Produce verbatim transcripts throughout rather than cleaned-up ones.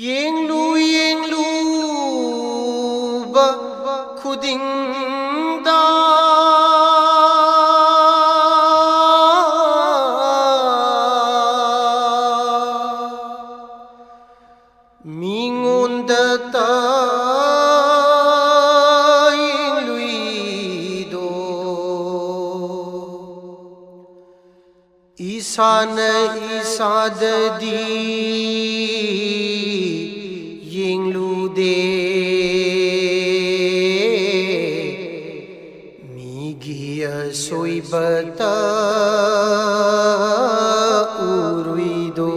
ꯌꯦꯡꯂꯨ ꯌꯦꯡꯂꯨꯕ ꯈꯨꯗꯤꯡꯗ ꯃꯤꯉꯣꯟꯗꯇ ꯌꯦꯡꯂꯨꯏꯗꯣ, ꯏꯁꯥꯅ ꯏꯁꯥꯗꯗꯤ ꯌꯦꯡꯂꯨꯗꯦ, ꯃꯤꯒꯤ ꯑꯁꯣꯏꯕꯇ ꯎꯔꯨꯏꯗꯣ꯫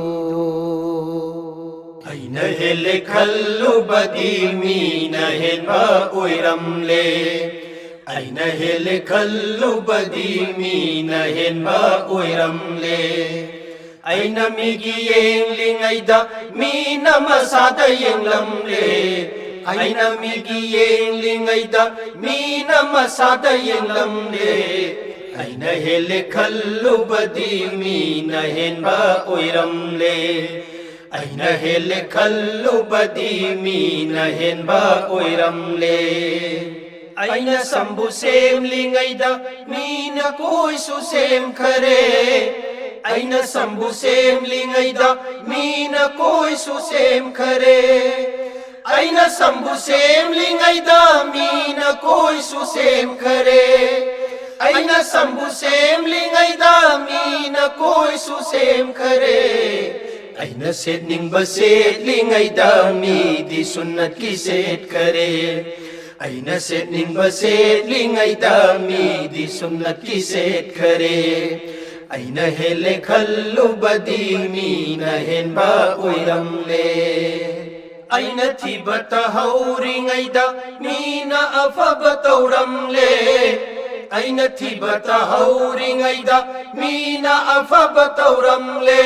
ꯑꯩꯅ ꯍꯦꯜꯂꯦ ꯈꯜꯂꯨꯕꯗꯤ ꯃꯤꯅ ꯍꯦꯟꯕ ꯑꯣꯏꯔꯝꯂꯦ꯫ ꯑꯩꯅ ꯍꯦꯜꯂꯦ ꯈꯜꯂꯨꯕꯗꯤ ꯃꯤꯅ ꯍꯦꯟꯕ ꯑꯣꯏꯔꯝꯂꯦ꯫ ꯑꯩꯅ ꯃꯤꯒꯤ ꯌꯦꯡꯂꯤꯉꯩꯗ ꯃꯤꯅ ꯃꯁꯥꯗ ꯌꯦꯡꯂꯝꯂꯦ꯫ ꯑꯩꯅ ꯃꯤꯒꯤ ꯌꯦꯡꯂꯤꯉꯩꯗ ꯃꯤꯅ ꯃꯁꯥꯗ ꯌꯦꯡꯂꯝꯂꯦ꯫ ꯑꯩꯅ ꯍꯦꯜꯂꯦ ꯈꯜꯂꯨꯕꯗꯤ ꯃꯤꯅ ꯍꯦꯟꯕ ꯑꯣꯏꯔꯝꯂꯦ꯫ ꯑꯩꯅ ꯍꯦꯜꯂꯦ ꯈꯜꯂꯨꯕꯗꯤ ꯃꯤꯅ ꯍꯦꯟꯕ ꯑꯣꯏꯔꯝꯂꯦ꯫ ꯑꯩꯅ ꯁꯝꯕꯨ ꯁꯦꯝꯂꯤꯉꯩꯗ ꯃꯤꯅ ꯀꯣꯏꯁꯨ ꯁꯦꯝꯈꯔꯦ꯫ ꯑꯩꯅ ꯁꯝꯕꯨ ꯁꯦꯝꯂꯤꯉꯩꯗ ꯃꯤꯅ ꯀꯣꯏꯁꯨ ꯁꯦꯝꯈꯔꯦ꯫ ꯑꯩꯅ ꯁꯝꯕꯨ ꯁꯦꯝꯂꯤꯉꯩꯗ ꯃꯤꯅ ꯀꯣꯏꯁꯨ ꯁꯦꯝꯈꯔꯦ꯫ ꯑꯩꯅ ꯁꯝꯕꯨ ꯁꯦꯝꯂꯤꯉꯩꯗ ꯃꯤꯅ ꯀꯣꯏꯁꯨ ꯁꯦꯝꯈꯔꯦ꯫ ꯑꯩꯅ ꯁꯦꯠꯅꯤꯡꯕ ꯁꯦꯠꯂꯤꯉꯩꯗ ꯃꯤꯗꯤ ꯁꯨꯟꯅꯠꯀꯤ ꯁꯦꯠꯈꯔꯦ꯫ ꯑꯩꯅ ꯁꯦꯠꯅꯤꯡꯕ ꯁꯦꯠꯂꯤꯉꯩꯗ ꯃꯤꯗꯤ ꯁꯨꯟꯅꯠꯀꯤ ꯁꯦꯠꯈꯔꯦ꯫ ꯑꯩꯅ ꯍꯦꯜꯂꯦ ꯈꯜꯂꯨꯕꯗꯤ ꯃꯤꯅ ꯍꯦꯟꯕ ꯑꯣꯏꯔꯝꯂꯦ꯫ ꯑꯩꯅ ꯊꯤꯕ ꯇꯍꯧꯔꯤꯉꯩꯗ ꯃꯤꯅ ꯑꯐꯕ ꯇꯧꯔꯝꯂꯦ꯫ ꯑꯩꯅ ꯊꯤꯕ ꯇꯍꯧꯔꯤꯉꯩꯗ ꯃꯤꯅ ꯑꯐꯕ ꯇꯧꯔꯝꯂꯦ꯫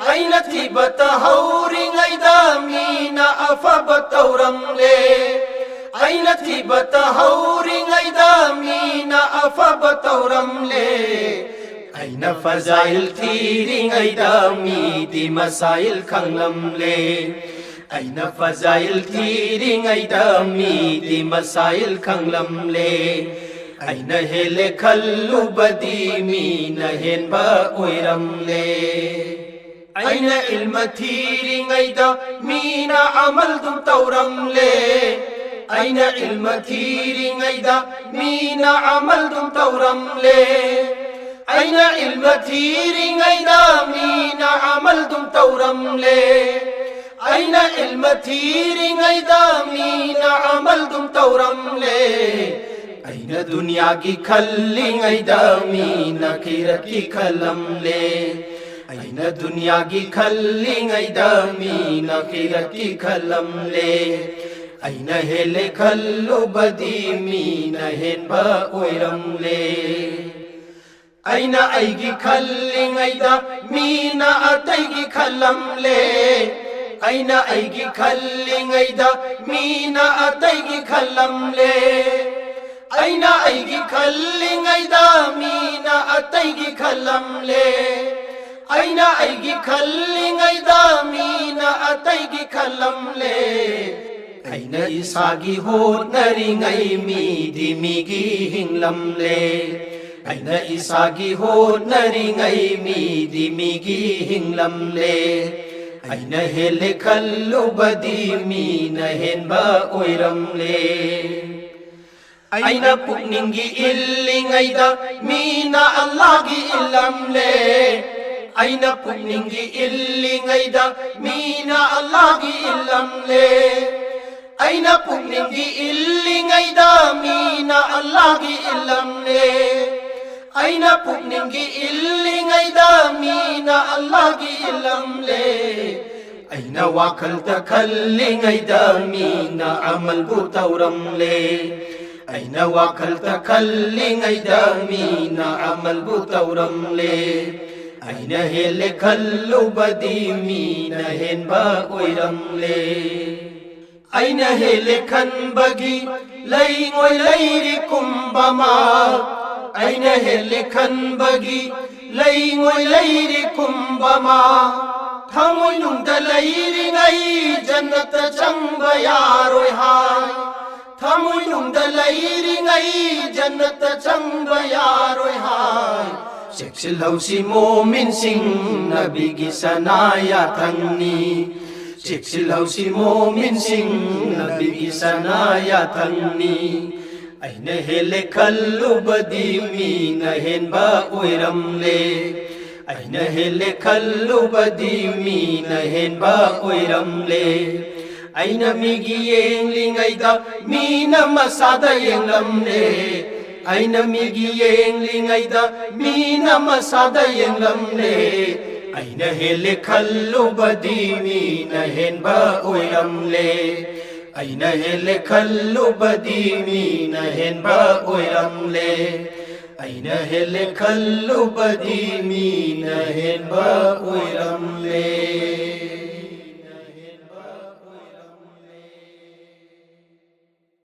ꯑꯩꯅ ꯊꯤꯕ ꯇꯍꯧꯔꯤꯉꯩꯗ ꯃꯤꯅ ꯑꯐꯕ ꯇꯧꯔꯝꯂꯦ꯫ ꯑꯩꯅ ꯊꯤꯕ ꯇꯍꯧꯔꯤꯉꯩꯗ ꯃꯤꯅ ꯑꯐꯕ ꯇꯧꯔꯝꯂꯦ꯫ ꯑꯩꯅ ꯐꯖꯥꯏꯜ ꯊꯤꯔꯤꯉꯩꯗ ꯃꯤꯗꯤ ꯃꯁꯥꯏꯜ ꯈꯪꯂꯝꯂꯦ꯫ ꯑꯩꯅ ꯐꯖꯥꯏꯜ ꯊꯤꯔꯤꯉꯩꯗ ꯃꯤꯗꯤ ꯃꯁꯥꯏꯜ ꯈꯪꯂꯝꯂꯦ꯫ ꯑꯩꯅ ꯍꯦꯜꯂꯦ ꯈꯜꯂꯨꯕꯗꯤ ꯃꯤꯅ ꯍꯦꯟꯕ ꯑꯣꯏꯔꯝꯂꯦ꯫ ꯑꯩꯅ ꯏꯜꯃ ꯊꯤꯔꯤꯉꯩꯗ ꯃꯤꯅ ꯑꯃꯜꯗꯨꯝ ꯇꯧꯔꯝꯂꯦ꯫ ꯑꯩꯅ ꯏꯜꯃ ꯊꯤꯔꯤꯉꯩꯗ ꯃꯤꯅ ꯑꯃꯜꯗꯨꯝ ꯇꯧꯔꯝꯂꯦ꯫ ꯑꯩꯅ ꯏꯜꯃ ꯊꯤꯔꯤꯉꯩꯗ ꯃꯤꯅ ꯑꯃꯜꯗꯨꯝ ꯇꯧꯔꯝꯂꯦ꯫ ꯑꯩꯅ ꯏꯜꯃ ꯊꯤꯔꯤꯉꯩꯗ ꯃꯤꯅ ꯑꯃꯜꯗꯨꯝ ꯇꯧꯔꯝꯂꯦ꯫ ꯑꯩꯅ ꯗꯨꯅꯤꯌꯥꯒꯤ ꯈꯜꯂꯤꯉꯩꯗ ꯃꯤꯅ ꯈꯤꯔꯛꯀꯤ ꯈꯜꯂꯝꯂꯦ꯫ ꯑꯩꯅ ꯗꯨꯅꯤꯌꯥꯒꯤ ꯈꯜꯂꯤꯉꯩꯗ ꯃꯤꯅ ꯈꯤꯔꯛꯀꯤ ꯈꯜꯂꯝꯂꯦ꯫ ꯑꯩꯅ ꯍꯦꯜꯂꯦ ꯈꯜꯂꯨꯕꯗꯤ ꯃꯤꯅ ꯍꯦꯟꯕ ꯑꯣꯏꯔꯝꯂꯦ꯫ ꯑꯩꯅ ꯑꯩꯒꯤ ꯈꯜꯂꯤꯉꯩꯗ ꯃꯤꯅ ꯑꯇꯩꯒꯤ ꯈꯜꯂꯝꯂꯦ꯫ ꯑꯩꯅ ꯑꯩꯒꯤ ꯈꯜꯂꯤꯉꯩꯗ ꯃꯤꯅ ꯑꯇꯩꯒꯤ ꯈꯜꯂꯝꯂꯦ꯫ ꯑꯩꯅ ꯑꯩꯒꯤ ꯈꯜꯂꯤꯉꯩꯗ ꯃꯤꯅ ꯑꯇꯩꯒꯤ ꯈꯜꯂꯝꯂꯦ꯫ ꯑꯩꯅ ꯑꯩꯒꯤ ꯈꯜꯂꯤꯉꯩꯗ ꯃꯤꯅ ꯑꯇꯩꯒꯤ ꯈꯜꯂꯝꯂꯦ꯫ ꯑꯩꯅ ꯏꯁꯥꯒꯤ ꯍꯣꯠꯅꯔꯤꯉꯩ ꯃꯤꯗꯤ ꯃꯤꯒꯤ ꯍꯤꯡꯂꯝꯂꯦ꯫ ꯑꯩꯅ ꯏꯁꯥꯒꯤ ꯍꯣꯠꯅꯔꯤꯉꯩ ꯃꯤꯗꯤ ꯃꯤꯒꯤ ꯍꯤꯡꯂꯝꯂꯦ꯫ ꯑꯩꯅ ꯍꯦꯜꯂꯦ ꯈꯜꯂꯨꯕꯗꯤ ꯃꯤꯅ ꯍꯦꯟꯕ ꯑꯣꯏꯔꯝꯂꯦ꯫ ꯑꯩꯅ ꯄꯨꯛꯅꯤꯡꯒꯤ ꯏꯜꯂꯤꯉꯩꯗ ꯃꯤꯅ ꯑꯜꯂꯥꯒꯤ ꯏꯜꯂꯝꯂꯦ꯫ ꯑꯩꯅ ꯄꯨꯛꯅꯤꯡꯒꯤ ꯏꯜꯂꯤꯉꯩꯗ ꯃꯤꯅ ꯑꯜꯂꯥꯒꯤ ꯏꯜꯂꯝꯂꯦ꯫ ꯑꯩꯅ ꯄꯨꯛꯅꯤꯡꯒꯤ ꯏꯜꯂꯤꯉꯩꯗ ꯃꯤꯅ ꯑꯜꯂꯥꯒꯤ ꯏꯜꯂꯝꯂꯦ꯫ ꯑꯩꯅ ꯄꯨꯛꯅꯤꯡꯒꯤ ꯏꯜꯂꯤꯉꯩꯗ ꯃꯤꯅ ꯑꯜꯂꯥꯒꯤ ꯏꯜꯂꯝꯂꯦ꯫ ꯑꯩꯅ ꯋꯥꯈꯜꯗ ꯈꯜꯂꯤꯉꯩꯗ ꯃꯤꯅ ꯑꯃꯜꯕꯨ ꯇꯧꯔꯝꯂꯦ꯫ ꯑꯩꯅ ꯋꯥꯈꯜꯗ ꯈꯜꯂꯤꯉꯩꯗ ꯃꯤꯅ ꯑꯃꯜꯕꯨ ꯇꯧꯔꯝꯂꯦ꯫ ꯑꯩꯅ ꯍꯦꯜꯂꯦ ꯈꯜꯂꯨꯕꯗꯤ ꯃꯤꯅ ꯍꯦꯟꯕ ꯑꯣꯏꯔꯝꯂꯦ꯫ ꯑꯩꯅ ꯍꯦꯜꯂꯦ ꯈꯟꯕꯒꯤ ꯂꯩꯉꯣꯏ ꯂꯩꯔꯤ ꯀꯨꯝꯕ ꯑꯃ꯫ ꯑꯩꯅ ꯍꯦꯜꯂꯦ ꯈꯟꯕꯒꯤ ꯂꯩꯉꯣꯏ ꯂꯩꯔꯤ ꯀꯨꯝꯕ ꯑꯃ꯫ ꯊꯃꯣꯏꯅꯨꯡꯗ ꯂꯩꯔꯤꯉꯩ ꯖꯟꯅꯠꯇ ꯆꯪꯕ ꯌꯥꯔꯣꯏ ꯍꯥꯏ꯫ ꯊꯃꯣꯏꯅꯨꯡꯗ ꯂꯩꯔꯤꯉꯩ ꯖꯟꯅꯠꯇ ꯆꯪꯕ ꯌꯥꯔꯣꯏ ꯍꯥꯏ꯫ ꯆꯦꯛꯁꯤꯜꯍꯧꯁꯤ ꯃꯣꯃꯤꯟꯁꯤꯡ, ꯅꯕꯤꯒꯤ ꯁꯅꯥ ꯌꯥꯊꯪꯅꯤ꯫ ꯆꯦꯛꯁꯤꯜꯍꯧꯁꯤ ꯃꯣꯃꯤꯟꯁꯤꯡ, ꯅꯕꯤꯒꯤ ꯁꯅꯥ ꯌꯥꯊꯪꯅꯤ꯫ ꯑꯩꯅ ꯍꯦꯜꯂꯦ ꯈꯜꯂꯨꯕꯗꯤ ꯃꯤꯅ ꯍꯦꯟꯕ ꯑꯣꯏꯔꯝꯂꯦ꯫ ꯑꯩꯅ ꯍꯦꯜꯂꯦ ꯈꯜꯂꯨꯕꯗꯤ ꯃꯤꯅ ꯍꯦꯟꯕ ꯑꯣꯏꯔꯝꯂꯦ꯫ ꯑꯩꯅ ꯃꯤꯒꯤ ꯌꯦꯡꯂꯤꯉꯩꯗ ꯃꯤꯅ ꯃꯁꯥꯗ ꯌꯦꯡꯂꯝꯂꯦ꯫ ꯑꯩꯅ ꯃꯤꯒꯤ ꯌꯦꯡꯂꯤꯉꯩꯗ ꯃꯤꯅ ꯃꯁꯥꯗ ꯌꯦꯡꯂꯝꯂꯦ꯫ ꯑꯩꯅ ꯍꯦꯜꯂꯦ ꯈꯜꯂꯨꯕꯗꯤ ꯃꯤꯅ ꯍꯦꯟꯕ ꯑꯣꯏꯔꯝꯂꯦ꯫ ꯑꯩꯅ ꯍꯦꯜꯂꯦ ꯈꯜꯂꯨꯕꯗꯤ ꯃꯤꯅ ꯍꯦꯟꯕ ꯑꯣꯏꯔꯝꯂꯦ꯫ ꯑꯩꯅ ꯍꯦꯜꯂꯦ ꯈꯜꯂꯨꯕꯗꯤ ꯃꯤꯅ ꯍꯦꯟꯕ ꯑꯣꯏꯔꯝꯂꯦ꯫